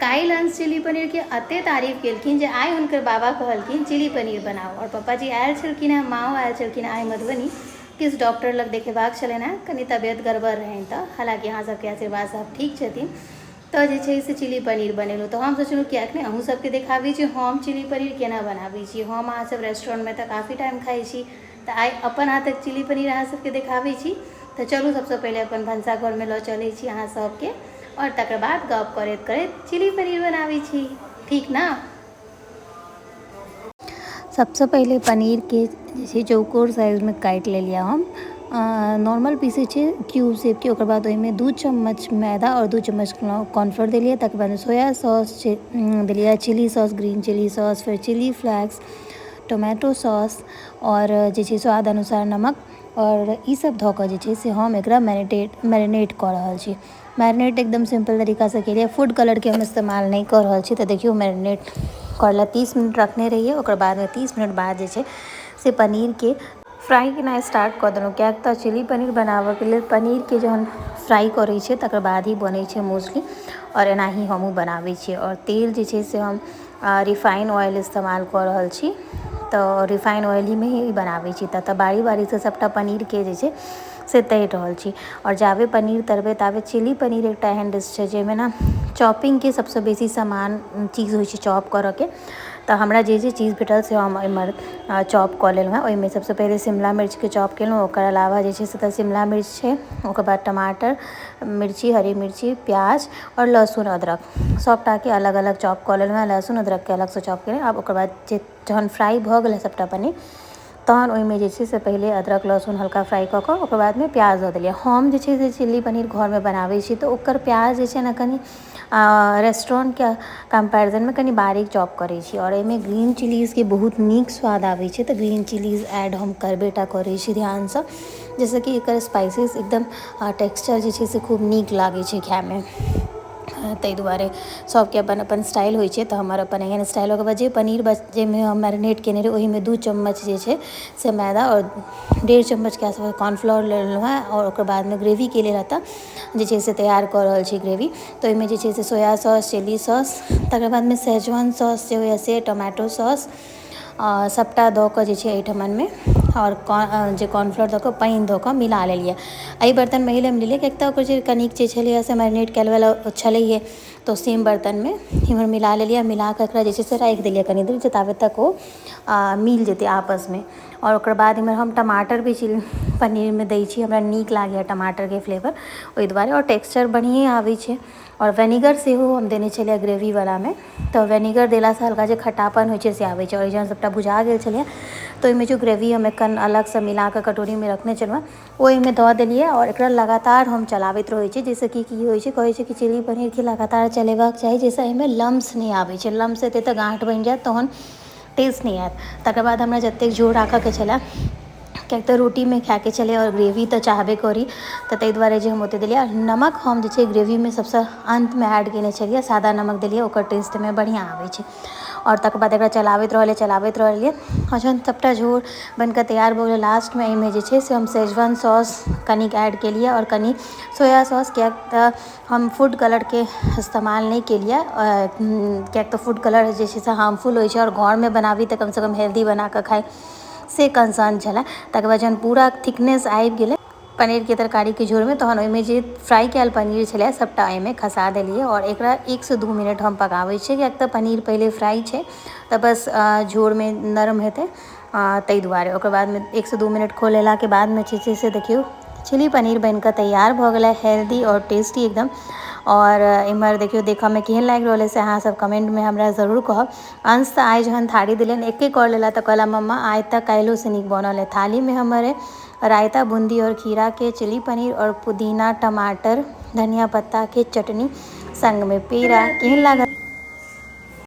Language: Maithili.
काल्हि अंश चिली पनीरके एते तारीफ केलखिन जे आइ हुनकर बाबा कहलखिन चिली पनीर बनाउ। आओर पप्पाजी आयल छलखिन हेँ, माँओ आयल छलखिन आइ मधुबनी, किछु डॉक्टर लग देखेबाक छलनि हेँ, कनि तबियत गड़बड़ रहनि। तऽ हालाँकि अहाँ सबके आशीर्वादसँ आब ठीक छथिन। तऽ जे छै से चिली पनीर बनेलहुँ, तऽ हम सोचलहुँ किएक नहि अहूँ सबके देखाबी जे हम चिली पनीर केना बनाबै छी। हम अहाँ सब रेस्टोरेंटमे तऽ काफी टाइम खाइ छी, तऽ आइ अपन हाथक चिली पनीर अहाँ सबके देखाबै छी। तऽ चलू सबसँ पहिले अपन भनसाघरमे लऽ चलै छी अहाँ सबके, आओर तकर बाद गप करैत करैत चिली पनीर बनाबै छी, ठीक ने? सबसँ पहिले पनीरके जे छै चौकोर साइजमे काटि लेलियै हम, नॉर्मल पीसै छै क्यूब शेपके। ओकर बाद ओहिमे 2 चम्मच मैदा आओर 2 चम्मच कॉर्नफ्लोर देलियै। तकर बाद सोया सॉस देलियै, chilli sauce, green chilli sauce, फेर चिली फ्लेक्स, टोमेटो सॉस आओर जे छै स्वाद अनुसार नमक, आओर ईसब धऽ कऽ जे छै से हम एकरा मैरिनेट कऽ रहल छी। मैरिनेट एकदम सिम्पल तरीकासँ केलियै, फूड कलरके हम इस्तेमाल नहि कऽ रहल छी। तऽ देखियौ, मैरिनेट करै लए 30 मिनट रखने रहियै। ओकर बादमे 30 मिनट बाद जे छै से पनीरके फ्राइ केनाइ स्टार्ट कऽ देलहुँ, किएक तऽ चिली पनीर बनाबऽके लेल पनीरके जहन फ्राइ करै छै तकर बाद ही बनै छै मोस्टली, आओर एनाही हमहूँ बनाबै छियै। आओर तेल जे छै से हम रिफाइन ऑयल इस्तेमाल कऽ रहल छी, तऽ रिफाइन ऑयल ही मे ही बनाबै छी। तऽ बारी बारीसँ सभटा पनीरके जे छै से तरि रहल छी, आओर जाबे पनीर तरबै ताबे चिली पनीर एकटा एहन डिश छै जाहिमे ने चॉपिंगके सबसँ बेसी सामान चीज होइ छै चॉप करऽके। तऽ हमरा जे जे चीज भेटल से हम एम्हर चॉप कऽ लेलहुँ हेँ। ओहिमे सबसँ पहिले शिमला मिर्चके चॉप केलहुँ। ओकर अलावा जे छै से तऽ शिमला मिर्च छै, ओकर बाद टमाटर, मिर्ची, हरी मिर्ची, प्याज आओर लहसुन अदरक सभटाके अलग अलग चॉप कऽ लेलहुँ हेँ। लहसुन अदरकके अलगसँ चॉप केलहुँ। आब ओकर बाद जे जहन फ्राइ भऽ गेलै सभटा पनीर, तहन ओहिमे जे छै से पहिले अदरक लहसुन हल्का फ्राइ कऽ कऽ ओकर बादमे प्याज दऽ देलियै। हम जे छै से चिल्ली पनीर घरमे बनाबै छी तऽ ओकर प्याज जे छै ने कनि रेस्टोरेन्टके कम्पैरिजनमे कनि बारीक चॉप करै छी, आओर एहिमे ग्रीन चिलीजके बहुत नीक स्वाद आबै छै, तऽ ग्रीन चिलीज ऐड हम करबे टा करै छी ध्यानसँ, जाहिसँ कि एकर स्पाइसेस एकदम टेक्सचर जे छै से खूब नीक लागै छै खाइमे। ताहि दुआरे सबके अपन अपन स्टाइल होइ छै, तऽ हमर अपन एहन स्टाइल। ओकर बाद जे पनीर जाहिमे हम मैरिनेट केने रही, ओहिमे 2 चम्मच जे छै से मैदा आओर 1.5 चम्मचके आसपास कॉर्नफ्लोर लेलहुँ हेँ। आओर ओकर बादमे ग्रेवीके लेल एतऽ जे छै से तैयार कऽ रहल छी ग्रेवी। तऽ ओहिमे जे छै से सोया सॉस, चिली सॉस, तकर बादमे शेजवान सॉस जे होइए से, टोमेटो सॉस, सभटा दऽ कऽ जे छै एहिठमनमे आओर जे कॉर्नफ्लोर दऽ कऽ, पानि दऽ कऽ मिला लेलियै। एहि बर्तनमे एहि लेल मिलेलियै किएक तऽ ओकर जे कनिक जे छलैए से मैरिनेट कएलवला छलैहे, तऽ सेम बर्तनमे इम्हर मिला लेलियै। मिला कऽ एकरा जे छै से राखि देलियै कनि देर, जे ताबे तक ओ मिल जेतै आपसमे। आओर ओकर बाद इम्हर हम टमाटर भी चिली पनीरमे दै छी। हमरा नीक लागैए टमाटरके फ्लेवर ओहि दुआरे, आओर टेक्सचर बढ़िएँ आबै छै। आओर वेनिगर सेहो हम देने छलियै ग्रेवीवलामे, तऽ वेनिगर देलासँ हल्का जे खट्टापन होइ छै से आबै छै। आओर जहन सभटा भुजा गेल छलै तऽ ओहिमे जे ग्रेवी हम एखन अलगसँ मिलाकऽ कटोरीमे रखने छलहुँ ओहिमे दऽ देलियै, आओर एकरा लगातार हम चलाबैत रहै छी, जाहिसँ कि की होइ छै, कहै छै कि चिली पनीरके लगातार चलेबाक चाही, जाहिसँ एहिमे लम्स नहि आबै छै। लम्स एतै तऽ गाँठ बनि जायत, तहन टेस्ट नहि आयत। तकर बाद हमरा जतेक झोर राखऽके छलै, किएक तऽ रोटीमे खायके छलै आओर ग्रेवी तऽ चाहबे करी, तऽ ताहि दुआरे जे हम ओतेक देलियै। आओर नमक हम जे छै ग्रेवीमे सबसँ अन्तमे ऐड कयने छलियै, सादा नमक देलियै, ओकर टेस्ट एहिमे बढ़िआँ आबै छै। आओर तकर बाद एकरा चलाबैत रहलियै, चलाबैत रहलियै, आओर जहन सभटा झोर बनि कऽ तैयार भऽ गेलै, लास्टमे एहिमे जे छै से हम शेजवान सॉस कनिक ऐड केलियै आओर कनि सोया सॉस, किएक तऽ हम फूड कलरके इस्तेमाल नहि केलियै, किएक तऽ फूड कलर जे छै से हार्मफुल होइ छै, आओर घरमे बनाबी तऽ कमसँ कम हेल्दी बना कऽ खाइ, से कंसर्न छलै। तकर बाद जहन पूरा थिकनेस आबि गेलै पनीरके तरकारीके झोरमे, तहन ओहिमे जे फ्राइ कयल पनीर छलै सभटा एहिमे खसा देलियै, आओर एकरा 1 सँ 2 मिनट हम पकाबै छियै, किएक तऽ पनीर पहिले फ्राइ छै तऽ बस झोरमे नरम हेतै ताहि दुआरे। ओकर बादमे 1 सँ 2 मिनट खोलेलाके बादमे जे छै से देखियौ, चिली पनीर बनि कऽ तैयार भऽ गेलै, हेल्दी आओर टेस्टी एकदम। आओर एम्हर देखियौ, देखऽमे केहन लागि रहल अइ से अहाँ सब कमेंटमे हमरा जरूर कहब। अंश तऽ आइ जहन थारी देलियनि, एके कौर लेला तऽ कहला, "मम्मा, आइ तक काल्हिओसँ नीक बनल है।" थालीमे हमर अइ रायता, बूंदी आओर खीराके चिली पनीर आओर पुदीना, टमाटर, धनिया पत्ताके चटनी, संगमे पेड़ा। केहन लागल?